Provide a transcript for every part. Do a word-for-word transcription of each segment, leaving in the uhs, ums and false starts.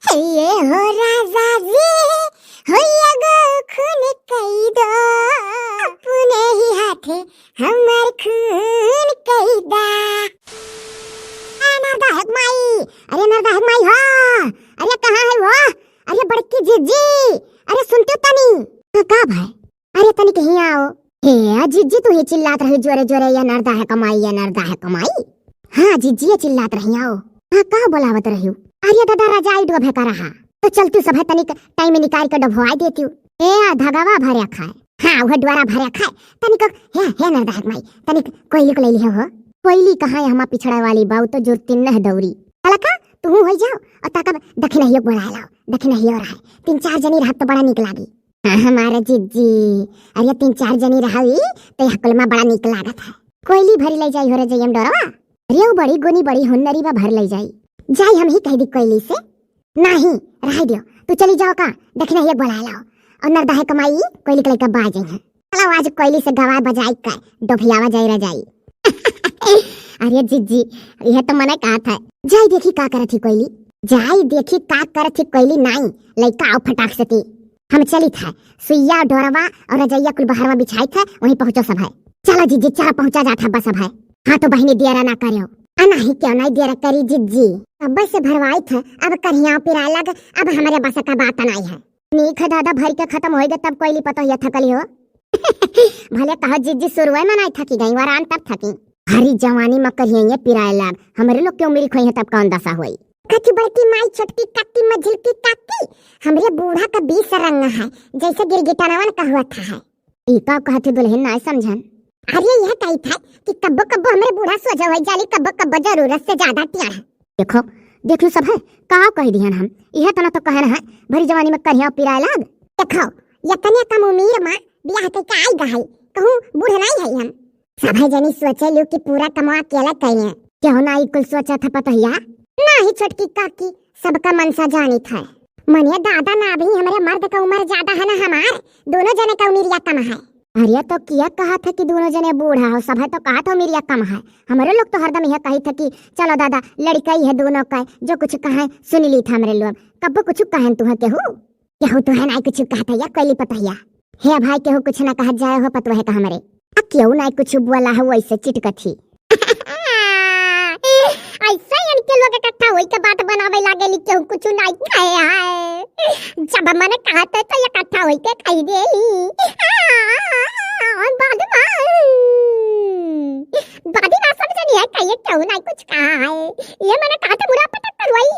हे ये हो राजा जी, हो एगो खून कई दो, अपने ही हाथे हमर खून कई दा। ए नरदाहक माई, अरे नरदाहक माई हो, अरे कहाँ है वो? अरे बड़की जिज्जी, अरे सुनते तनी। हाँ, का भाई? अरे तनिक हियाँ आओ। हे आ जिज्जी, तू ही चिल्लात रही जोरे जोरे, "ये नरदाहक माई, ये नरदाहक माई।" हाँ जिज्जी, ये चिल्लात रही, आओ। हाँ, का बोलावत रही? अरे दादा, रजाई डोभे का रहा, तो चल तू सब है तनिक टाइम निकाल के डोभवाई देती हूँ। ए आ धगवा भरे खाए, हाँ वह डोरा भरे खाए, तनिक हे, हे नरदाहक माई, तनिक कोयली को ले लिहे हो। कोयली कहाँ है, हमा पिछड़ा वाली बाऊ तो जुरती नह दौरी। अलका, तू हो जाओ और ताकब दखिनहियो बोला लाओ, दखिनहियो रहा है, तीन चार जनी रहत तो बड़ा निक लागी। हाँ, हमारा जिज्जी, अरे तीन चार जनी रहावी तो यह कुल मा बड़ा निक लागत है। कोयली भरी ले जाई हो रे जइयम डोरवा। अरे वो बड़ी गुनी बड़ी हुन्नरी बा, भर ले जाई। जाई हम ही कह दी कोयली से। नहीं, रह दियो, तू चली जाओ का, दखिनहियो बोला लाओ। और नरदाहक माई कोयली के लइका बाज हैं। चलो आज कोयली से गवाए बजाई का डोभियावा जाई रजाई। अरे जिज्जी, यह तो मने कहा था। जाई देखी का करत ही कोयली। जाई देखी का करत ही कोयली, नाई लइका आओ फटाक से ती। हम चली था, सुइया डोरवा और रजइया कुल बहरवा बिछाई था, वहीं पहुँचो सब है। चलो जिज्जी, चलो पहुँचा जात है बस अब है। हाँ तो बहिनी देरा ना करियो। अनाही क्यों नहीं देरा करी जिज्जी। अब से भरवाई था, अब करिया पिराए लग, अब हमारे बस का बात नहीं है। नीक है दादा, भर के खतम होइगे तब कोयली पतोहिया थकली हो। भले कहो जिज्जी शुरुए में नहीं थकी गई, वरान तब थकी। हरी जवानी में करिया ये पिराए लाग, हमरे लोग के उम्र खोई है तब कौन दशा होई। कथी बड़की माई, छोटकी काकी, मझिलकी काकी, हमरे बूढ़ा का बीस रंग है, जैसे गिरगिटनवन का हुआ था है। ई का कहत ही दुल्हन, नाय समझन। अरे यह कही था कि कब्बो कब्बो हमरे बूढ़ा सोझा हो जाली, कब्बो कब्बो जरूरत से ज्यादा टेढ़। देखो, देख लो सब है, का कह दिहन हम, यह तना तो कहन है, भरी जवानी में करिया पिराए लाग। देखो, यतने कम उम्र में बियाह के का आई गहल, कहूँ बूढ़ नहीं है हम। सब है जनी सोचे लू कि पूरा कमवा अकेला कइले। केहू ना ई कुल सोचा था पतोहिया? नाही छोटकी काकी, सबका मनसा जानित है। मने दादा ना, अभी हमरे मर्द का उम्र ज्यादा है ना हमार, दोनों जने का उमिरिया कम है। अरे तो किया कहा था कि दोनों जने बूढ़ा हो, सब है तो कहा था उमिरिया कम है। हमरे लोग तो हरदम यह कही था कि चलो दादा लड़का ही है दोनों का, जो कुछ कहे सुन ली था हमरे लोग। कब्बो कुछ कहन तू है केहू? केहू तो है ना कुछ कहता या कोयली पतोहिया। हे भाई केहू कुछ ना कहत जाए हो पतोहे का हमरे। आ केहू ना कुछ बोला हो वैसे चिटकत ही। ऐसा इनके लोग इकट्ठा होई के बात बनावे लागेली, केहू कुछ नहीं कहे है। जब मन कहते तो इकट्ठा होई के कह देली। बाद में, बाद में सब जनी है कहिए केहू नहीं कुछ कहा है। ये मन कहते बुरा पटक करवाई।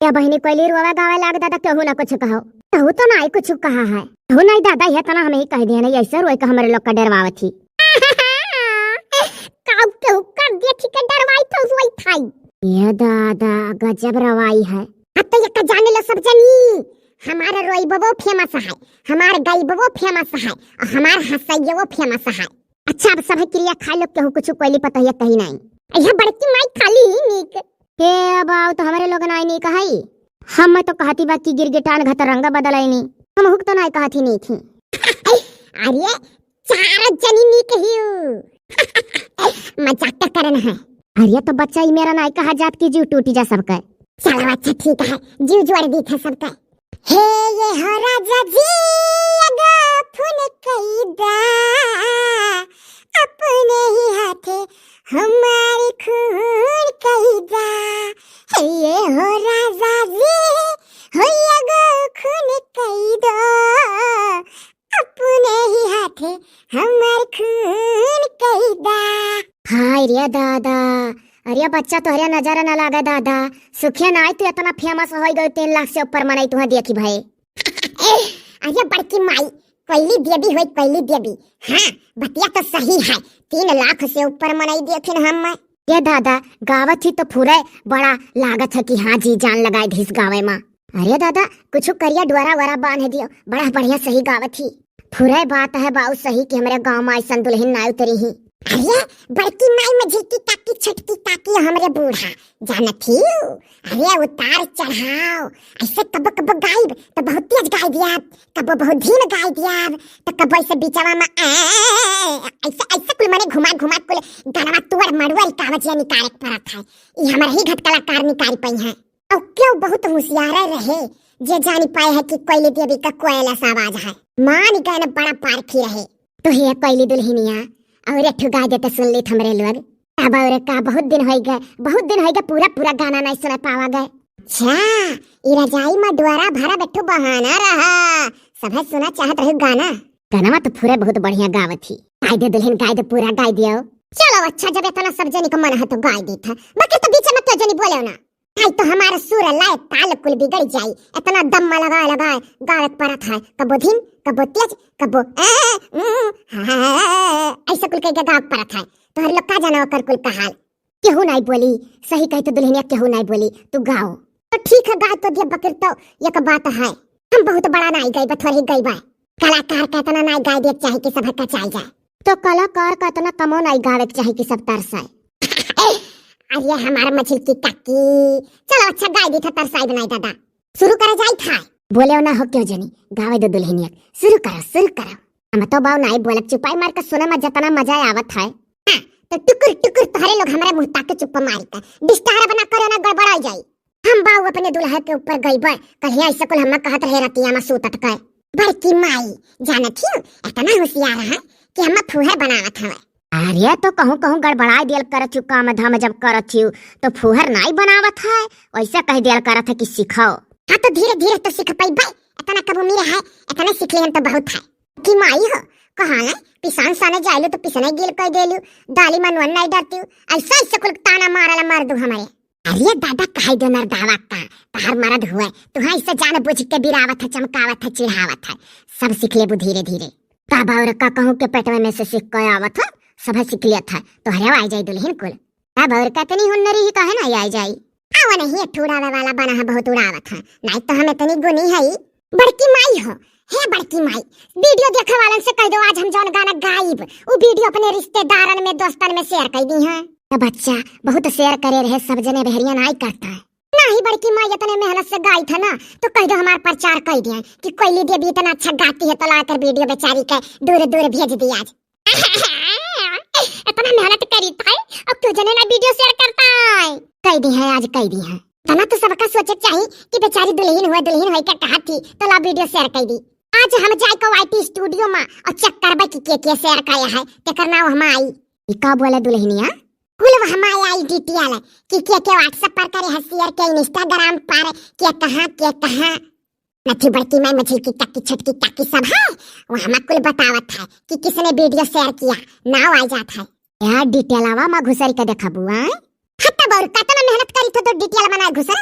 ए बहिनी, कोयली रोवे गावे लाग दादा, केहू ना कुछ कहो। तहू तो नाई कुछ कहा है। तहू नाई दादा, ये तना हमें ही कह दिया नहीं, ऐसे रोए के हमरे लोग का डरवावत ही। काऊ केहू कर देखी के डरवाई तो रोई थाई। ये दादा, गजब रवाई है। अब तो ये का जाने लो सब जनी, हमारा रोई बबो फेमस है, हमार गई बबो फेमस है, और हमार हंसैया वो फेमस है। अच्छा, अब सब है क्रिया खा लो, केहू कुछ कोयली पतोहिया कही नहीं। यह बड़की माई खाली ही नीक। हे बाऊ, तो हमरे लोग नाई नीक हई। हम तो कहती बा कि गिरगिटान घत रंग बदलैनी। हम हुक तो नाई कहती नीक ही। अरे, चार जनी नीक ही। मजाक तो करन है। अरे, तो बच्चा ही मेरा नाई कहा जात कि जीव टूटी जा सबका। चलो, अच्छा ठीक है, जीव जोड़ दी था सबका। हे ये हो राजा जी, अगा फुन कई दा, अपने ही हाथे हमारी खून कई दा। हे ये हो राजा जी, हो अगा खून कई दा, अपने ही हाथे हमार खून कई दा। हाय रे दादा, अरे बच्चा तोहरे नजर न लागे दादा, सुखिया नाई तू इतना फेमस हो गई, तीन लाख से ऊपर मनई तुहा देखी भाई। अरे बड़की माई, कोयली देवी होई, कोयली देवी। हाँ, बतिया तो सही है, तीन लाख से ऊपर मनई देखिन हम। ये दादा, गावत ही तो फुरे बड़ा लागत है कि हाँ जी, जान लगाए धीस गावे मा। अरे दादा, कुछ करिया डोरा वोरा बांध दियो, बड़ा बढ़िया सही गावत ही। फुरे बात है बाऊ सही कि हमरे गाँव मा ऐसन दुल्हन ना उतरी ही। अरे बड़की माई, मझिलकी काकी, छोटकी काकी, हमरे बूढ़ा जानत ही। अरे उतार चढ़ाव, ऐसे कबो कबो गाइब तो बहुत तेज गाई दिया, कबो बहुत धीम गाई दिया, तो कबो ऐसे बीचवा मा, ए, ऐसे, ऐसे कुल मने घुमा घुमा कुल गनवा तुअर मड़ुअर का आवाज निकारे के पड़त है। ई हमरे ही घट कलाकार निकाल पई है। अब क्यों बहुत होशियार रहे, जे जानी पाए है कि कोयली देवी का कोयल सा आवाज है। मान गए न बड़ा पारखी रहे। तो हे कोयली दुल्हनिया, और एक ठो गाय देते सुन लेत हमरे लोग। अब और का, बहुत दिन होई गए, बहुत दिन होई गए, पूरा पूरा गाना नहीं सुना पावा गए। अच्छा, ई रजाई में डोरा भरा बैठो बहाना रहा, सभे सुना चाहत रहे गाना। गाना तो पूरा बहुत बढ़िया गावत ही। गाय दे दुल्हन, गाय दे, पूरा गाय दियो। चलो अच्छा, जब इतना सब जनी को मन है तो गाय देत है, बाकी तो बीच में क्यों जनी बोले ना। आई तो हमारा सुर लय ताल कुल बिगड़ जाई। इतना दम्मा लगाए लगाए गावे के परत है, कबो धीम, कबो तेज, कबो ए, उ, हा, हा, हा, ऐसा कुल कह के गावे के परत है। तोहर लोग का जाना ओकर कुल का हाल। केहू नाई बोली, सही कही तो दुल्हनिया, केहू नाई बोली, तू गाओ। तो ठीक है, गाय तो दिया बकर तो एक बात है, हम बहुत बड़ा नाई गई, बथोर ही गई बा। कलाकार का इतना नाई गाय देख चाहे कि सब कचाई जाए। तो कलाकार का इतना कमो नाई गावे के चाही कि सब तरसाए। अरे हमार मझिल की काकी, चलो अच्छा गाय दी था, तरसाई बनाई दादा। शुरू करा जाई था। बोले ना हो क्यों जनी, गावे दो दुल्हनिया, शुरू करो, शुरू करो। हम तो बाऊ नाई बोलक, चुपाई मार के सुने में जितना मजा आवत है। हाँ, तो टुकुर टुकुर तोहरे लोग हमारे मुंह ताके चुप मारी का, डिस्टर्ब ना करो ना गड़बड़ा जाई। हम बाऊ अपने दुल्हा के ऊपर गईबे, कहिया ऐसे कुल हम्मा कहत रहे रतिया में सूतत के। बड़की माई, जानत हियो, इतना होशियार है कि हम्मा फूहर बनावत हवे। अरे तो कहूँ कहूँ गड़बड़ाई दियल करत हियो, काम धाम जब करत हियो तो फूहर नाई बनावत है, वैसे कह दियल करत है कि सिखाओ। हाँ तो धीरे धीरे तो सीख पइबे, इतना कब उम्र है, इतना सीख लेहन तो बहुत है। कि माई हो, कहाँ ले पिसान साने जाइलू तो पिसने गील कह देलू, दाली में नून नाई डरती, ऐसा ऐसे कुल ताना मारला मर्दू हमारे। अरे दादा, कहे दो नरदावा का, तहार मरद हुए, तुहाँ इसे जान बुझ के बिरावत है, चमकावत है, चिढ़ावत है, सब सीख लेबू धीरे धीरे। का बाउर का कहूँ के पेटवे में से सीख के आवत है, सब सीख लेत है, तोहरे आई जाई दुल्हन कुल। का बाउर का इतनी हुन्नरी ही काहे ना आई जाई? आवा नहीं, ठूड़ावे वाला बना है, बहुत उड़ावत है, नहीं तो हम इतनी गुनी है। बड़की माई हो, हे बड़की माई, वीडियो देखे वालन से कह दो आज हम जौन गाना गाइब, उ वीडियो अपने रिश्तेदारन में, दोस्तन में शेयर कर दी हैं। तो बच्चा बहुत शेयर करे रहे, सब जने बहरिया नाई करता है। नहीं बड़की माई, इतने मेहनत से गाई था ना, तो कह दो हमार प्रचार कर दिया कि कोयली देवी इतना अच्छा गाती है, तो लाकर वीडियो बेचारी के दूर दूर भेज दी आज। इतना मेहनत करी था, अब क्यों जने ना वीडियो शेयर करता है? कह दी है आज, कह दी है। तना तो सबका सोचे के चाही कि बेचारी दुल्हन हुए, दुल्हन हुए के कहा थी, तो ला वीडियो शेयर कर दी। आज हम जाए को वाईटी स्टूडियो में और चेक करबे कि के के शेयर किया है, तेकर नाम हम आई। ई का बोले दुल्हनिया? कुल वो हम आई, आई डिटेल कि के के WhatsApp पर करे है शेयर, के Instagram पर, के कहाँ, के कहाँ। नथी बड़की माई, मझिल की काकी, छोटकी काकी सब है, वो हमा कुल बतावत है कि किसने वीडियो शेयर किया, नाव आ जात है। यार डिटेलवा में घुसर के देखबू, आय? हत्ता बौर, कतना मेहनत करी थो तो डिटेल में ना घुसर।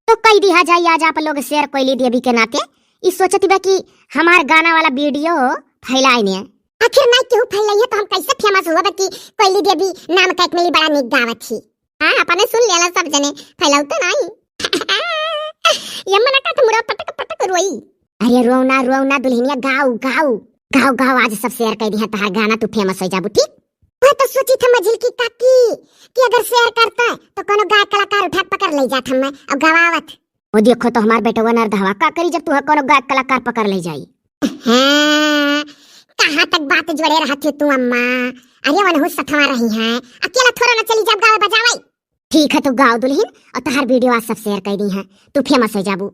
तो कह दिया जाई आज आप लोग शेयर कोयली देवी के नाते। ई सोचत बा कि हमार गाना वाला वीडियो फैलाए ने। आखिर नहीं केहू फैलाई है तो हम कैसे फेमस हुआ बा कि कोयली देवी नाम का एक मिली बड़ा निक गावत ही। हाँ, अपने सुन लेला सब जने, फैलाऊ तो नहीं। ये मना का तो मुरा पटक पटक रोई। अरे रोना, रोना दुल्हनिया, गाओ, गाओ, गाओ, गाओ, आज सब शेयर कर दिया तहार गाना, तू फेमस हो जाबू, ठीक? वो तो सोची था मझिल की काकी कि अगर शेयर करता है तो कोनो गायक कलाकार उठा के पकड़ ले जात हमें और गवावत। वो देखो तो हमार बेटवा नरदहवा का करी जब तुहा कोनो गायक कलाकार पकड़ ले जाई। हाँ, कहाँ तक बात जोड़े रहत हो तू अम्मा? अरे वनहु सथवा रही हैं, अकेला थोड़ा ना चली जाब गावे बजावे। ठीक है, तू गाओ दुल्हन, और तहार वीडियो आज सब शेयर कर दी हैं, तू फेमस हो जाबू।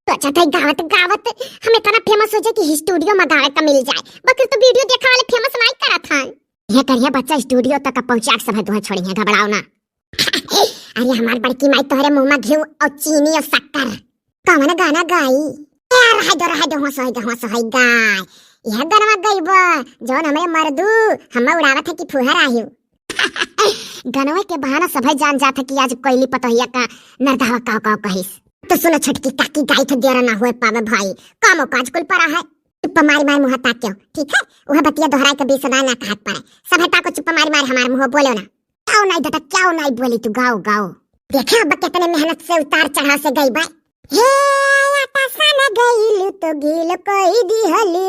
तो अच्छा था गावत गावत हम इतना फेमस हो जाए कि स्टूडियो में गावे का मिल जाए, बाकी तो वीडियो देखा वाले फेमस नहीं करत हैं। ये करिए बच्चा स्टूडियो तक पहुँचा के सब तुहा छोड़ी है, घबराओ ना। अरे हमार बड़की माई, तोहरे मुँह में घी और चीनी और शक्कर। कौन गाना गाई? ए, रहे दो, रहे दो, होश होई गा, होश होई गा। यह गनवा गईबो, जौन हमरे मर्दू, हमें उड़ावत है कि फुहर आहियो। गनवा के बहाना सभे जान जात है कि आज कोयली पतोहिया का नरदहवा काव काव कहिस। तो सुनो छोटकी काकी, गाई थे देर ना होए पावे भाई, कामो काज कुल पड़ा है। चुप्पा मारी मारी मुँह ताक्यो, ठीक है? वह बतिया दोहराए के बीस ना कहत पड़े। सभे ताको चुप्पा मारी मारी हमार मुँह बोलो ना। गाओ नाई दादा, गाओ नाई बोली तू, गाओ, गाओ। देखे अब कितने मेहनत से उतार चढ़ाव से गई बा। हे आटा सान गइलू तो गील कई दिहलू।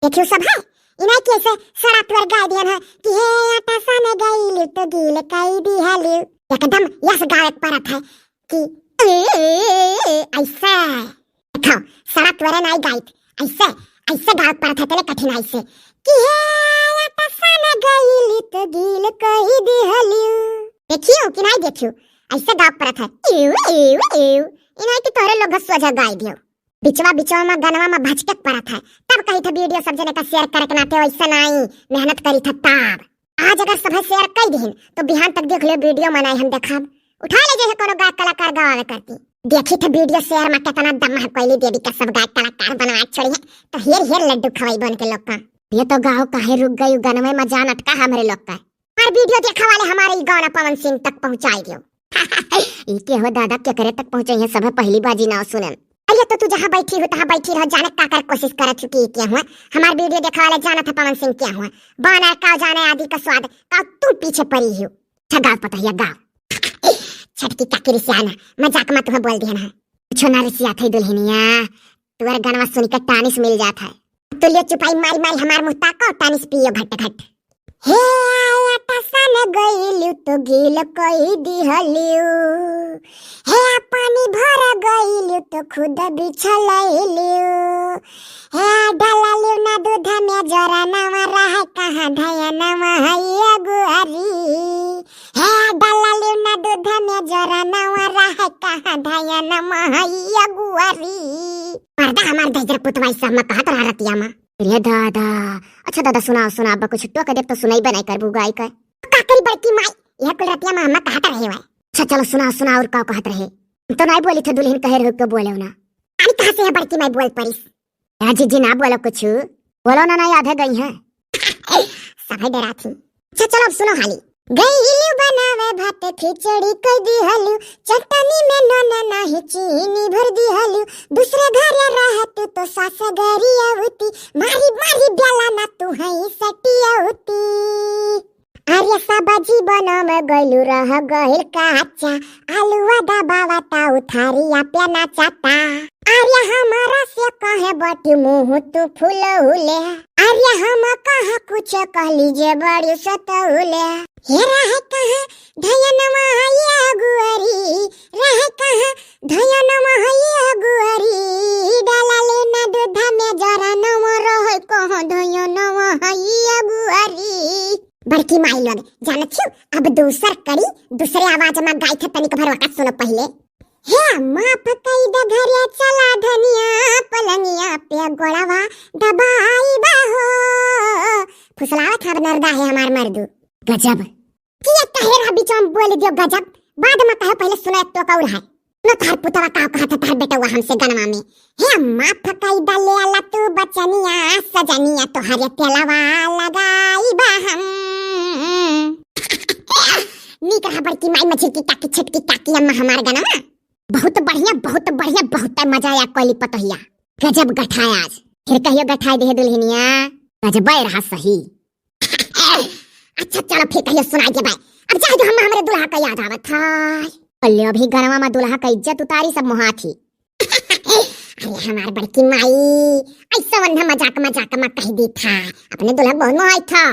देखियो सब है, इनाई कैसे सड़ा तुअर गाय दियन है कि हे आटा सान गइलू तो गील कई दिहलू। एकदम यस गावे के परत है कि ए, ए, ए, ए, ऐसे। देखो, सड़ा तुअरे नाई गाइत, ऐसे, ऐसे गावे के परत है, तने कठिनाई से। कि हे आटा सान गइलू तो गील कई दिहलू। देखियो कि नाई देखियो, ऐसे गावे के परत है। एव, एव, एव। इन्हें कि तोहरे लोग सोझा गाय दियो। बिचवा बिचवा मा गनवा मा भचकत परत है, तब कही थे वीडियो सब जने का शेयर करे के नाते, वैसे नाई मेहनत करी थे तब। आज अगर सभे शेयर कर दिहिन तो बिहान तक देख लियो वीडियो मा नाई हम देखब। उठा ले जैसे कोनो गायक कलाकार गवावे करती। देखी थे वीडियो शेयर मा कितना दम है, कोयली देवी का सब गायक कलाकार बनवा छोड़ी है, तो हेर हेर लड्डू खवाई बन के लोग का। ये तो गाओ काहे रुक गई, गनवे मा जान अटका हमरे लोग का। हर वीडियो देखा वाले हमारे ई गाना पवन सिंह तक पहुँचाई दियो। ई के हो दादा, केकरे तक पहुँचे हैं, सब पहली बाजी नाव सुनन। अरे तो तू जहाँ बैठी हो तहाँ बैठी रहो, जाने का कर कोशिश करत हो कि के हुआ। हमार वीडियो देखा वाले जानत है पवन सिंह के हुआ। बानर का जाने आदि का स्वाद का तू पीछे पड़ी हो। अच्छा गाओ पतहिया गाओ। छटकी काकी रिसियाना, मजाक मा तुहे बोल दिया ना। कुछो ना रिसियात है दुल्हनिया, तुअर गनवा सुन के टानिस मिल जात है। तो ले चुपाई मारी मारी हमार मुँह ताको, टानिस पियो घट घट। हे आया टसन गइलू तो गील कई दिहलियो। हे पानी भर गइलू तो खुद बिछलैलियो। हे डाललियो ना दूध में जरनवा, रहे कहाँ धयनवा है अगुअरी। हे डाललियो ना दूध में जरनवा, रहे कहाँ धयनवा है अगुअरी। पर्दा हमार दहिजर पुतवाई सब मा कहत रहा रतिया मा। अरे दादा, अच्छा दादा सुनाओ, सुनाओ, अब कुछ टोक देब तो सुनाई बनाई करबू गाय का। का करी बड़की माई, यह कुल रतिया मा हम्मा कहत रहे हुआ। अच्छा चलो सुनाओ, सुनाओ और का कहत रहे। हम तो नाई बोली थे दुल्हन कहे रहो क्यों बोले हो ना। अरे कहाँ से है बड़की माई बोल परिस। या जीजी ना बोलो कुछ, बोलो ना, ना याद है गई है। सभे डरा थी। अच्छा चलो अब सुनो हाली। गइलू बनावे भात खिचड़ी कई दिहलू, चटनी में नून नाही चीनी भर दिहलू, दूसरे घर रहत तो सास गरियावती, मारी मारी बेला ना तू है सटियावती। अरे सब्जी बनावे गइलू रह गइल कच्चा, आलूआ दबावा ता उथारिया पे नाचता। अरे हमारा से कहे बटी मुँह तू फुलौले। अरे हम कहाँ कुछ कहली जे बड़ी सतौले। हे रहे कहाँ धयनवा ये अगुअरी, रहे कहाँ धयनवा ये अगुअरी। डाला लेना दूध में जरनवा, रहे कहाँ धयनवा ये अगुअरी। बड़की माई लोग जानत हो, अब दूसर कड़ी, दूसरे आवाज मा गाई थे, तनिक भर वका सुनो पहिले। हे माफ कई द घरे चला धनिया, पलंगिया पे गोड़वा दबाई बा हो। फुसलावत है अब नरदा है हमार मर्दू। गजब। किया कहे रहा बीच में बोल दियो गजब, बाद मा कहे पहिले सुनो एक टोक और है। न तार पुतवा का कहत है तार बेटवा हमसे गनवा में। हे माफ कई द ले आला तू बचनिया, सजनिया तोहरे तेलवा लगाई बा हम। नीक रहा बड़की माई, मझिरकी काकी, छोटकी काकी, अम्मा हमार गनवा। बहुत बढ़िया, बहुत बढ़िया, बहुत मजा आया कोयली पतोहिया। गजब गठाया आज। फिर कहियो गठाई दे दुल्हनिया। गजबे रहा सही। अच्छा चलो फिर कहियो सुनाई देबे। अब जाए दो, हम हमरे दुल्हा का याद आवत है। अल्ले अभी गनवा मा दुल्हा का इज्जत उतारी सब मोहाथी। अरे हमार बड़की माई, ऐसा वन्हा मजाक मजाक मा कह दी था, अपने दुल्हा बहुत मोहाई था।